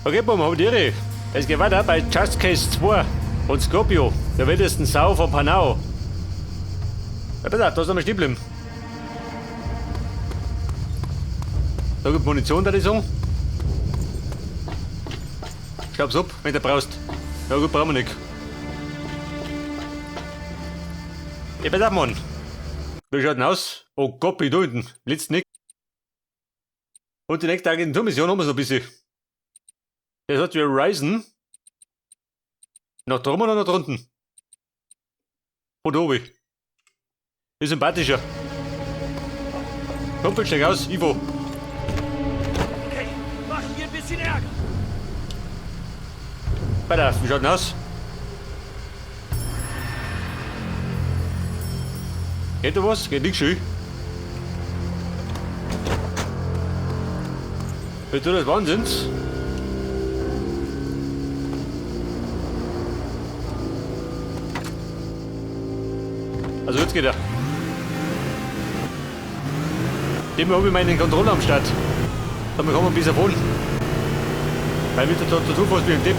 Okay, Buben, hab die Ehre. Es geht weiter bei Just Case 2 und Scorpio, der wildesten Sau von Panau. Ja, pass auf, da sind wir stehen geblieben. Da gibt Munition, da ich sagen. Staub's ab, wenn du brauchst. Ja gut, brauchen wir nicht. Ja, pass auf, Mann. Wie schaut denn aus? Oh Gott, bin ich da hinten. Letzt nicht. Und die nächste Agenturmission haben wir noch ein bisschen. Das hat wir Ryzen. Nach drüben oder nach drunten? Von da oben. Ist sympathischer. Kumpel, steig aus, Ivo. Okay, machen wir ein bisschen Ärger. Weiter, wie schaut denn aus? Geht da was? Geht nicht schön. Bist du das Wahnsinns? Also jetzt geht er. Dem habe ich meinen Controller am Start. Damit kann man ein bisschen fahren. Weil mit der Tastatur fährst wie ein Depp.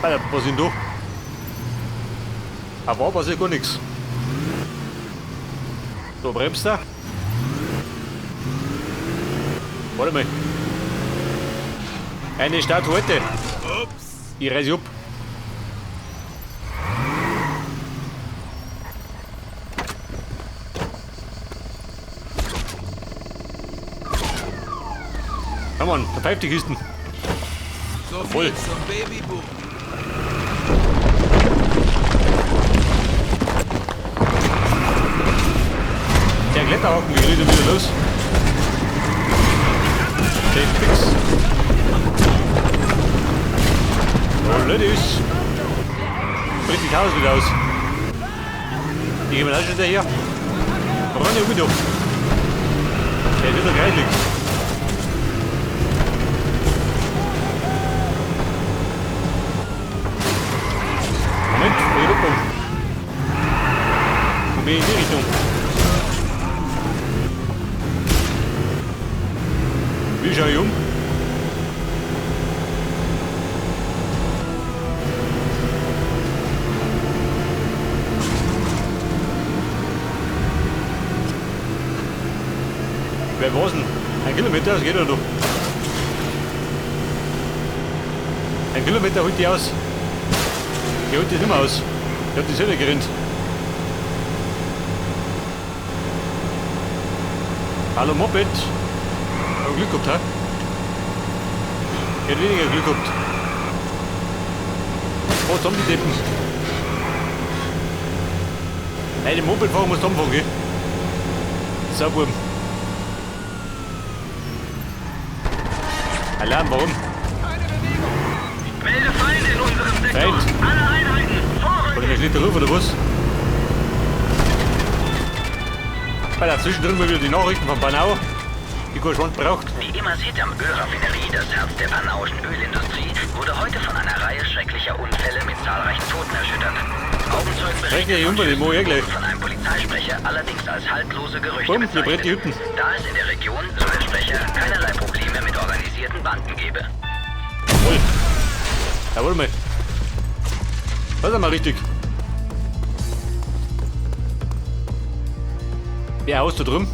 Alter, was ist denn da? Aber war ja gar nichts. So, bremst er. Warte mal. Eine Statuette. Ups. Ich reiß ab. Komm on, da pfeift die Kisten. So Voll. viel zum Babyboom. Der Kletterhaken geht wieder los. Okay, fix. Oh, Ladies. Bringt die Chaos wieder aus. Die gehen wir auch schon daher. Ronny, wieder. Der wird doch gleich. Moment, wo ich rumkomme. Komm in die Richtung. Wie schau ich um? Wer war's denn? 1 Kilometer, das geht ja noch. 1 Kilometer holt die aus. Die holt die nicht mehr aus. Die hat die selber gerannt. Hallo Moped. Hab Glück gehabt, hä? Ich hätte weniger Glück gehabt. Oh, jetzt haben die Deppen. Nein, den Moped fahren muss anfangen, gell? Saububen. Alarm, warum? Melde Feinde in unserem Sektor. Feind. Alle Einheiten, Wollen vorrücken! wir Schlitter ruf oder was? Weil zwischendrin mal wieder die Nachrichten von Panau, die kein Schwanz braucht. Die Immersitam Ölraffinerie, das Herz der panauischen Ölindustrie, wurde heute von einer Reihe schrecklicher Unfälle mit zahlreichen Toten erschüttert. Augenzeugen Schreckliche Unfälle, die mach ich eh gleich. von einem Polizeisprecher allerdings als haltlose Gerüchte Bumm, hier brennt die bezeichnet. Hütten. Da es in der Region, so der Sprecher, keinerlei Probleme mit organisierten Banden gäbe. Jawohl. Jawohl mal. Das ist einmal richtig. Wer haust du drum?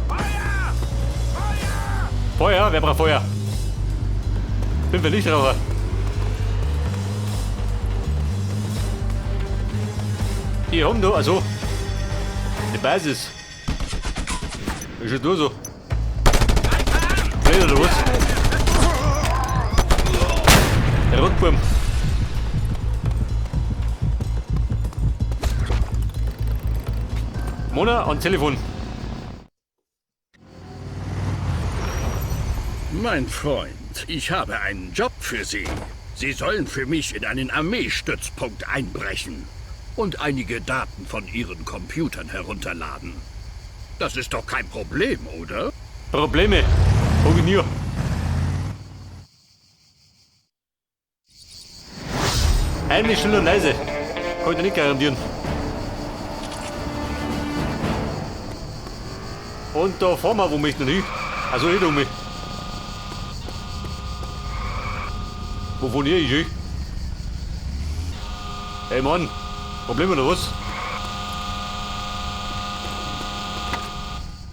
Feuer! Feuer? Wer braucht Feuer? Bin für Lichtraucher. Die haben da, also die Basis. Ist schon da so. Blöd oder was? Der Rotburm. Mona, am Telefon. Mein Freund, ich habe einen Job für Sie. Sie sollen für mich in einen Armeestützpunkt einbrechen und einige Daten von Ihren Computern herunterladen. Das ist doch kein Problem, oder? Probleme. Hab ich nie. Heimlich, still und leise. Kann ich dir nicht garantieren. Und da fahren wir, wo möchten wir hin? Also nicht um mich. Wo wohne ich? Ich? Hey Mann, Problem oder was?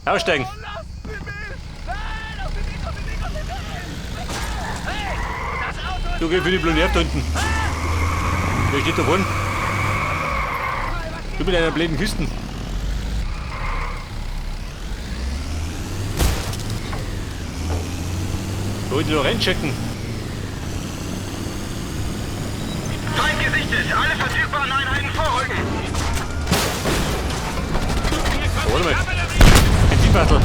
Aussteigen! Du geh für die blöde da hinten. Wer steht da vorne? Du mit einer blöden Kisten. Wollte ich noch reinchecken. Feind gesichtet! Alle verfügbaren Einheiten vorrücken! Oh, warte mal. Benzinfassel.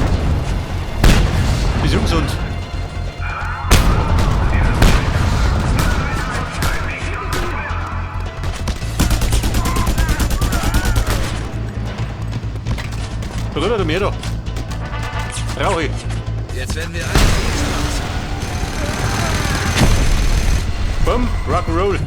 Ist ungesund. Rüber du mir da. Brauch ich. Jetzt werden wir alle Spaß. Bumm, Rock'n'Roll.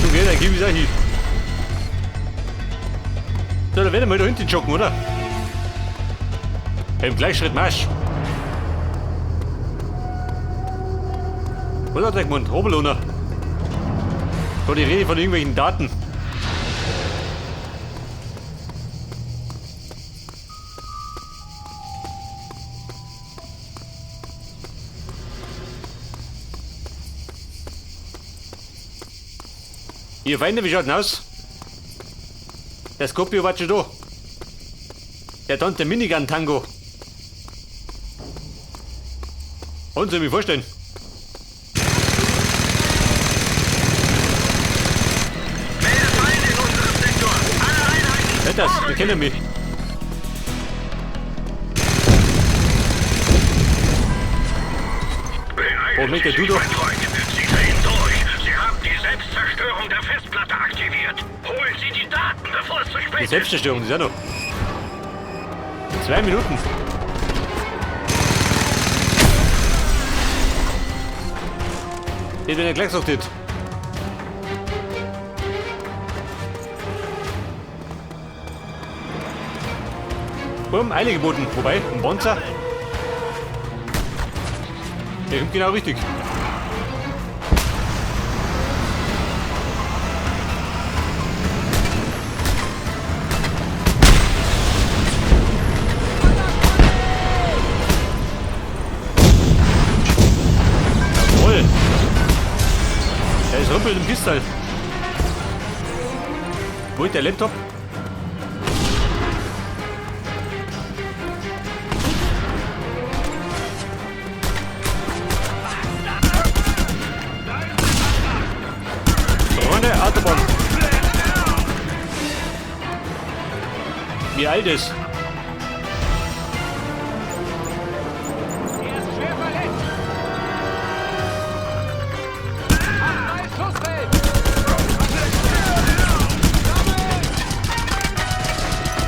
Du geh, dann gib ich's auch hin. So, da werden wir da hinten joggen, oder? Im Gleichschritt Marsch. Was hat der gemeint? Hobelunner. Da die Rede von irgendwelchen Daten. Ihr Feinde, wie schaut denn aus? Der Scorpio war schon da. Der Tante Minigun Tango. Und soll ich mir vorstellen? Melde Feinde in unserem Sektor! Alle Einheiten! Das, wir kennen mich. Beeilen Oh, Sie du sich, doch. mein Freund. Sie drehen durch. Sie haben die Selbstzerstörung der Festplatte aktiviert. Holen Sie die Daten, bevor es zu spät Die ist. Selbstzerstörung, das ist ja noch. 2 Minuten. Ich bin ja gleich gesagt hat. Bumm, Eile geboten. Wobei, ein Bonzer. Der kommt genau richtig. Jawohl. Der ist rumpelt im Kistal. Wo ist der Laptop? Freunde, Autobahn. Wie alt ist? Er ist schwer verletzt! Ein Schussfeld!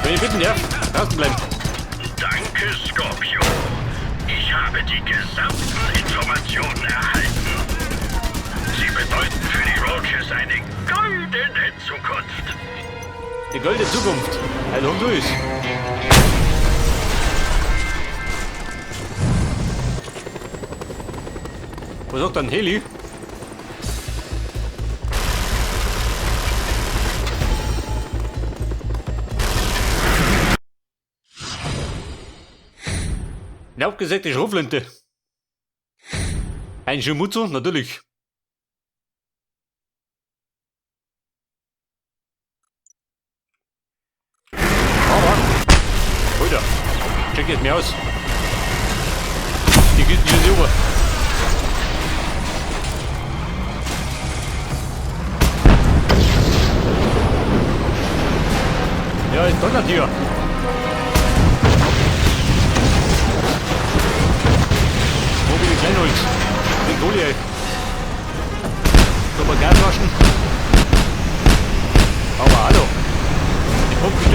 Wenn ich bitten darf, draußen bleiben. Danke, Scorpio. Ich habe die gesamten Informationen erhalten. Sie bedeuten für die Roaches eine goldene Zukunft. Die goldene Zukunft. Also um durch. Was sagt dann Heli? Eine abgesägte Schrotflinte. Ein Schimutzo, natürlich. Aber, Alter, check jetzt mir aus. Die geht nicht rüber. Ja, es donnert hier. Wo bin ich Kleinholz? Den Kohle. So mal Gaswaschen. Aber hallo. Die Pumpen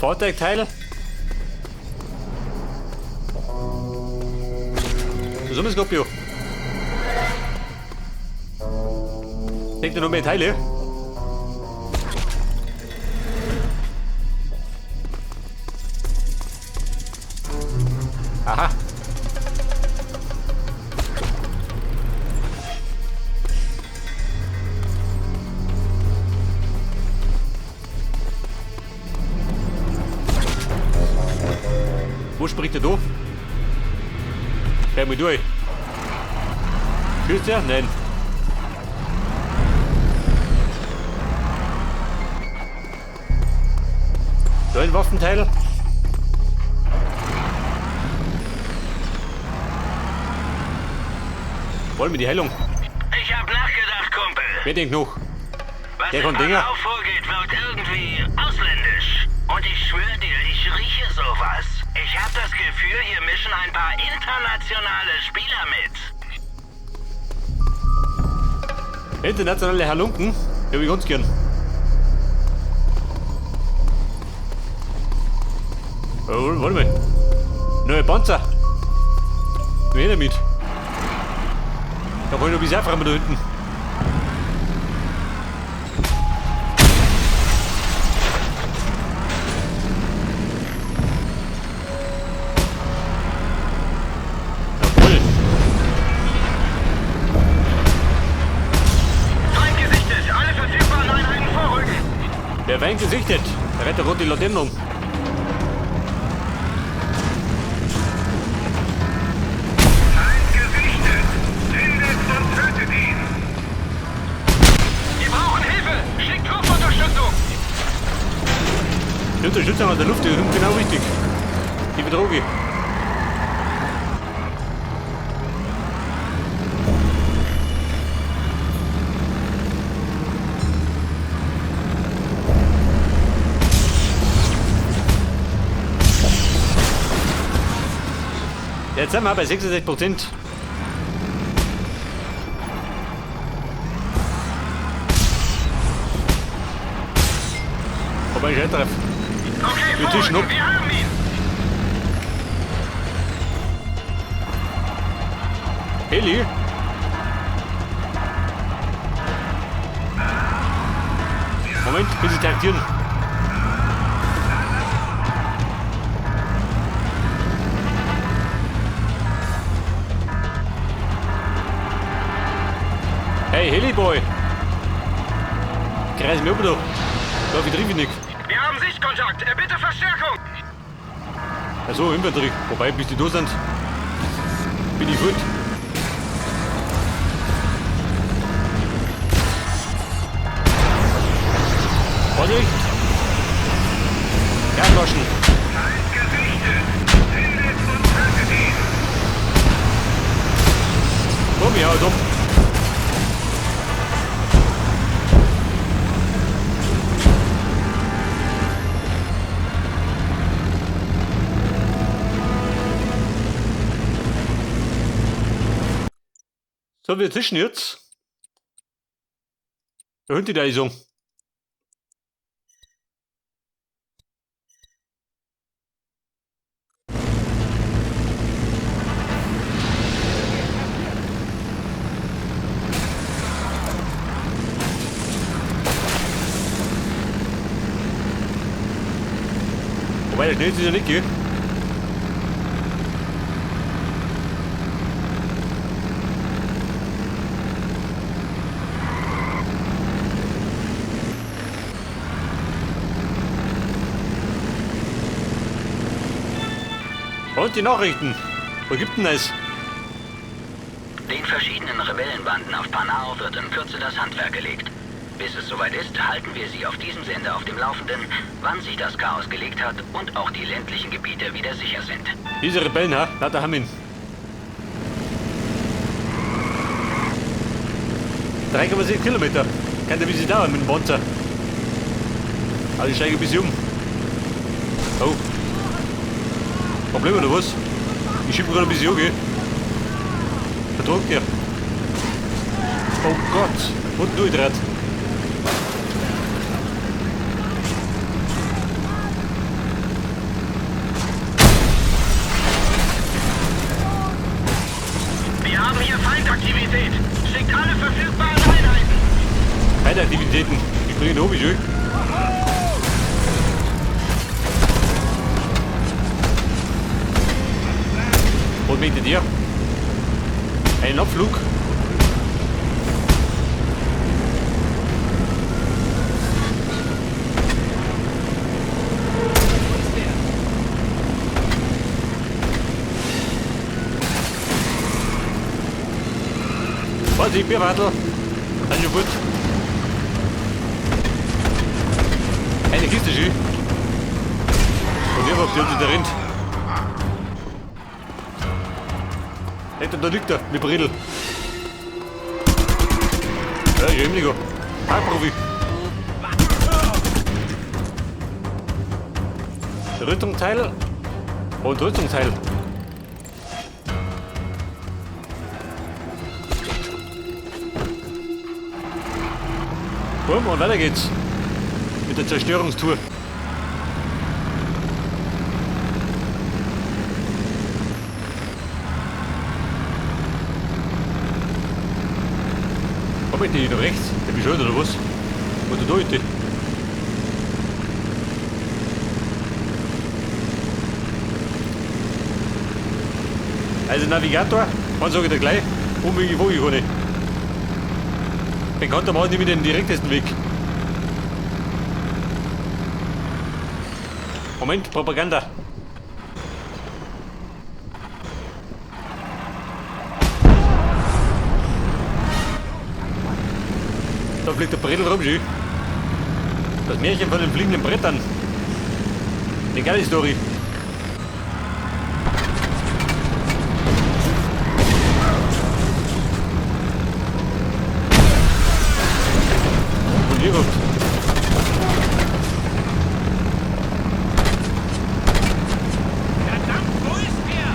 Fahrzeugteil. Zusammenskopio. Denkt ihr noch mehr Teile? Aha. Wo springt er da? Bleib mal durch. Schießt er? Nein. So ein Waffenteil. Wollen wir die Heilung? Ich hab nachgedacht, Kumpel. Wer denkt noch? Was Der in kommt Dinger. Panau vorgeht, wirkt irgendwie ausländisch. Und ich schwöre dir, ich rieche sowas. Ich hab das Gefühl, hier mischen ein paar internationale Spieler mit. Internationale Halunken? Hab ich ganz gern. Oh, warte mal. Neue Panzer. Wer damit? Da wollen wir noch ein bisschen aufräumen da hinten. Jawohl. Feind gesichtet, alle verfügbaren Einheiten vorrücken. Der Wein gesichtet. Der rennt der die Laternen um. Feind gesichtet! Findet und tötet ihn! Wir brauchen Hilfe! Schickt Luftunterstützung! Die Unterstützung aus der Luft ist genau richtig. Die Bedrohung. Jetzt sind wir bei 66%. Aber ich treff. Okay, Wir tischen vorrücken, ab. wir haben ihn! Heli? Moment, bitte taktieren. Hey, Heli-Boy! Kreis mir oben da. Da, wie triff ich nicht. Wir haben Sichtkontakt! Bitte Verstärkung! Achso, Infanterie. Wobei, bis die da sind, bin ich gut. Vorsicht! Gasflaschen! Feind gesichtet! Findet und tötet ihn! Komm, ja, doch. So, wir tischen jetzt. Da hinten die Eisung. Wobei, der schnellste ist ja nicht, gell? Und die Nachrichten. Wo gibt denn das? Den verschiedenen Rebellenbanden auf Panau wird in Kürze das Handwerk gelegt. Bis es soweit ist, halten wir Sie auf diesem Sender auf dem Laufenden, wann sich das Chaos gelegt hat und auch die ländlichen Gebiete wieder sicher sind. Diese Rebellen, ha? Na, da haben wir ihn. 3,7 Kilometer. Kann der ein bisschen dauern mit dem Panzer. Also ich steige ein bisschen um. Oh. Problem oder was? Ich schiebe gerade ein bisschen um, gell? Verdruckt ihr. Oh Gott. Und durchdreht. Aktivitäten. Ich springe da oben schön. Was möchtet ihr? Einen Abflug? Vorsicht, Bierwadel. Sind schon gut. Eine Kiste schön. Und ich hab die unten da rennt. Alter, da liegt er mit Bredel. Ja, ist ja eben Hackprofi. Rüstungsteil und Rüstungsteil. Bumm, und weiter geht's. Mit der Zerstörungstour. Hab ich die noch rechts? Der bescheuert oder was? Oder da ist die? Also Navigator, wann sage ich dir gleich, Umwege wo ich gar nicht. Bekanntermaßen nehme ich den direktesten Weg. Moment, Propaganda. Da fliegt der Brettel rum, schön. Das Märchen von den fliegenden Brettern. Eine geile Story. Und hier kommt. Verdammt, wo ist er?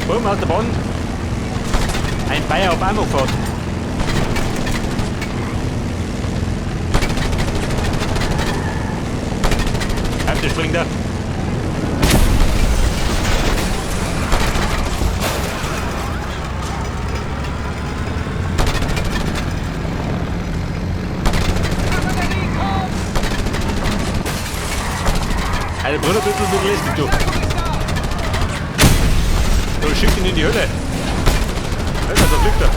Bumm, aus der Bahn. Ein Bayer auf Amokfahrt. Der springt da. Alter, Bruder, ein bisschen lästig, du. Du schick ihn in die Hölle. Alter, da fliegt er.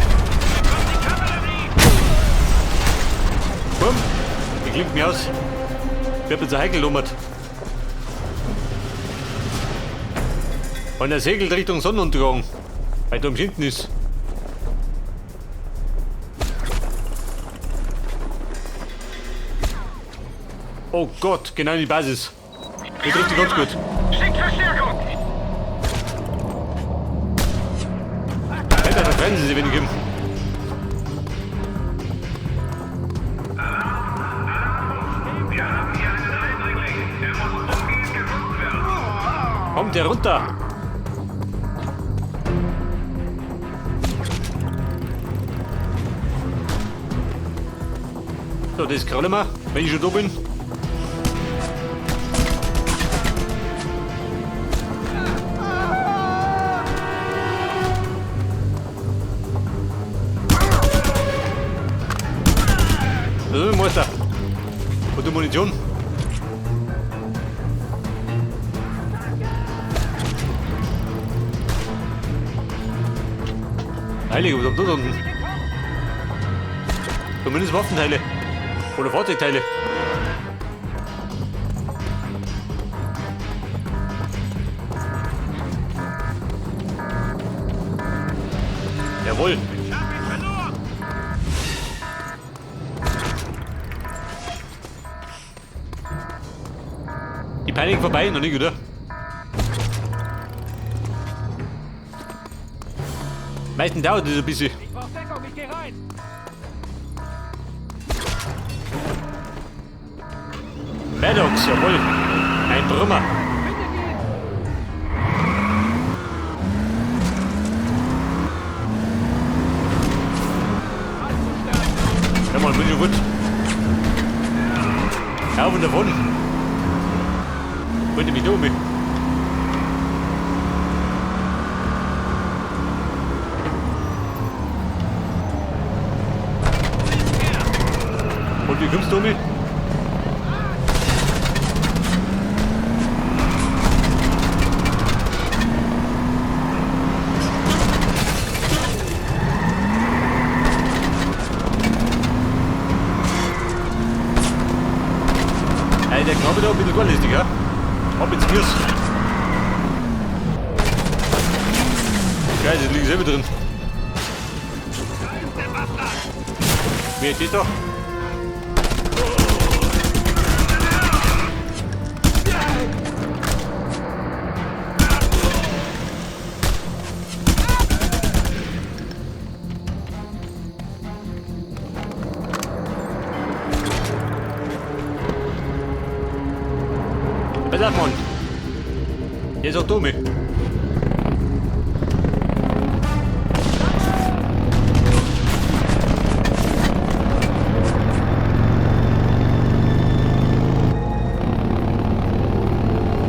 Bumm. Die klingt mir aus. Wird jetzt heikel lummert. Und er segelt Richtung Sonnenuntergang, weil da am hinten ist. Oh Gott, genau in die Basis. Die trifft die ganz gut. Schickt Verstärkung! Alter, da trennen sie sich, wenn ich komme. Wir haben hier einen Eindringling. Er muss umgehend gefunden werden. Kommt der runter! So, das krallen wir, wenn ich schon da bin. So, Meister. Und die Munition. Heilige, was haben da unten? Zumindest Waffenteile. Oder Fahrzeugteile. Jawohl. Ich hab ihn verloren! Die Panik vorbei, noch nicht, oder? Meistens dauert das ein bisschen. Ich brauch Deckung, ich geh rein! Maddox, jawohl. Ein Brummer. Ja, mal, bin schon gut. Auf und davon. Wollte mich da um. Und wie kommst du um? Ey, der Knabe da ein bisschen gar listig, ja? Ab ins Giers. Scheiße, liegen selber drin. Wer ist das da? Pass auf, Mann. Der ist auch dumm.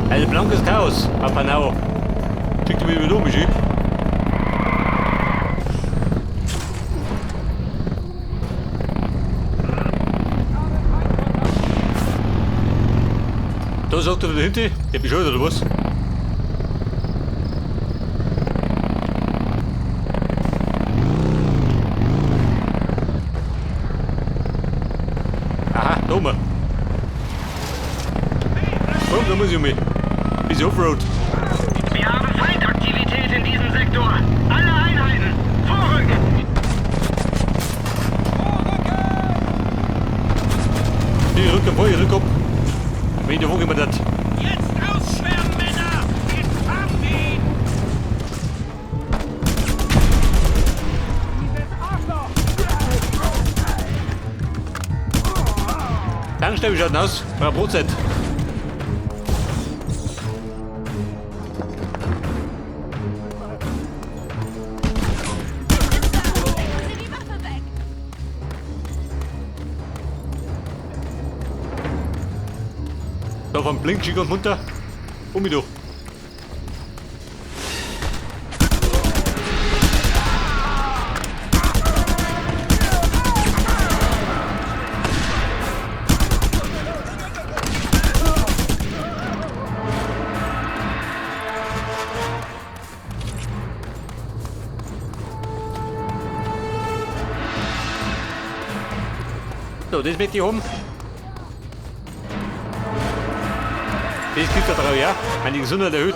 Also blankes Chaos, Papanau. Kriegt ihr mich wieder um, ich? Da sagt er da hinten, der bescheuert oder was? Aha, da oben. Komm, da muss ich um mich. Bisschen Offroad. Wir haben Feindaktivität in diesem Sektor. Alle Einheiten, vorrücken! Ich rück vor, ich rück ab. Wenn ich da jemand hat. Jetzt ausschwärmen, Männer! Jetzt haben wir ihn! Tankstelle, wie schaut denn aus? Frau Brotzeit. Da vom Blinkschick und munter. Um mich da. So, das möchte ich haben. Das gibt er drauf, ja? Meine Gesundheit erhöht.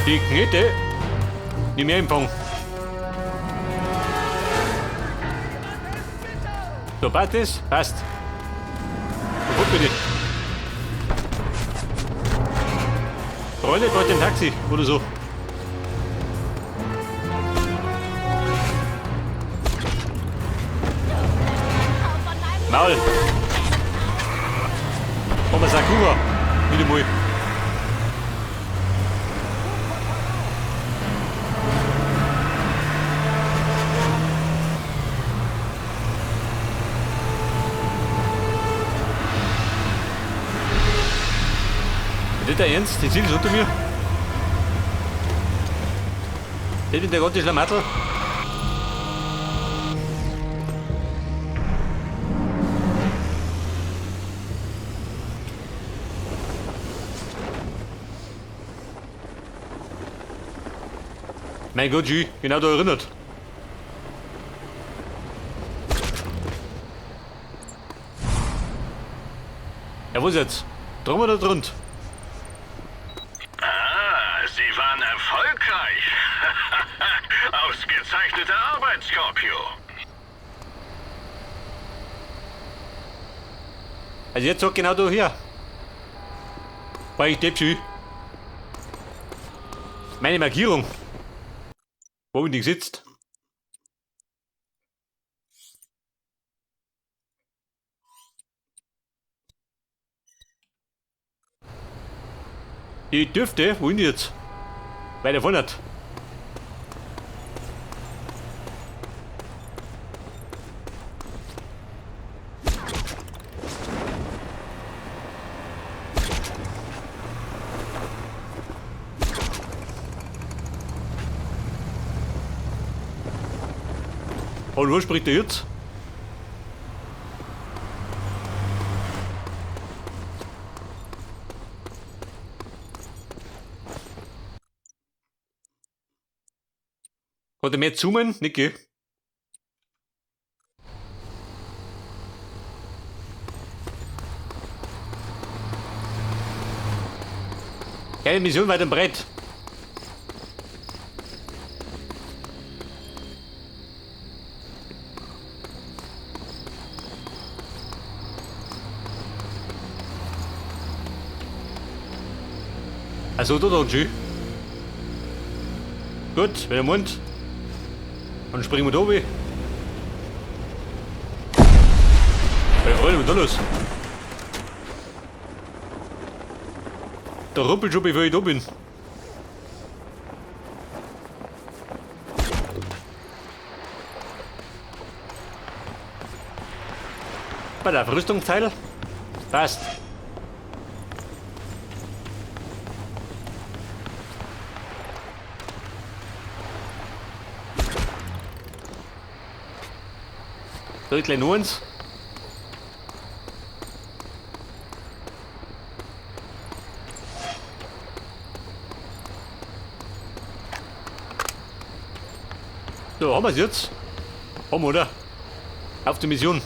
Die Knete nicht mehr empfangen. So, passt das? Passt. So, gut bitte. Freunde, bald ein Taxi oder so. Maul. Oma Sakura. Wieder mal. Ist das der Ernst? Die Ziel ist unter mir. Der in der ganze Schlamassel. Mein Gott, G, genau da erinnert. Ja, wo ist jetzt? Drum oder drunter? Ah, Sie waren erfolgreich. Ausgezeichnete Arbeit, Scorpio. Also jetzt sag genau da her. War ich depp, Meine Markierung. Wo bin ich gesetzt? Ich dürfte, wo bin ich jetzt? Weiter vorne. Und wo spricht der jetzt? Konnte mehr zoomen? Niki. Keine Mission weit und breit. Also da dann schön. Gut, wenn der Mund. Dann springen wir da oben. Hey, Freunde, was ist da los? Da ruppelt schon, bevor ich da bin. Bei der Rüstungsteil. Passt. Da gleich noch eins. So, haben wir es jetzt? Haben wir, oder? Auf die Mission.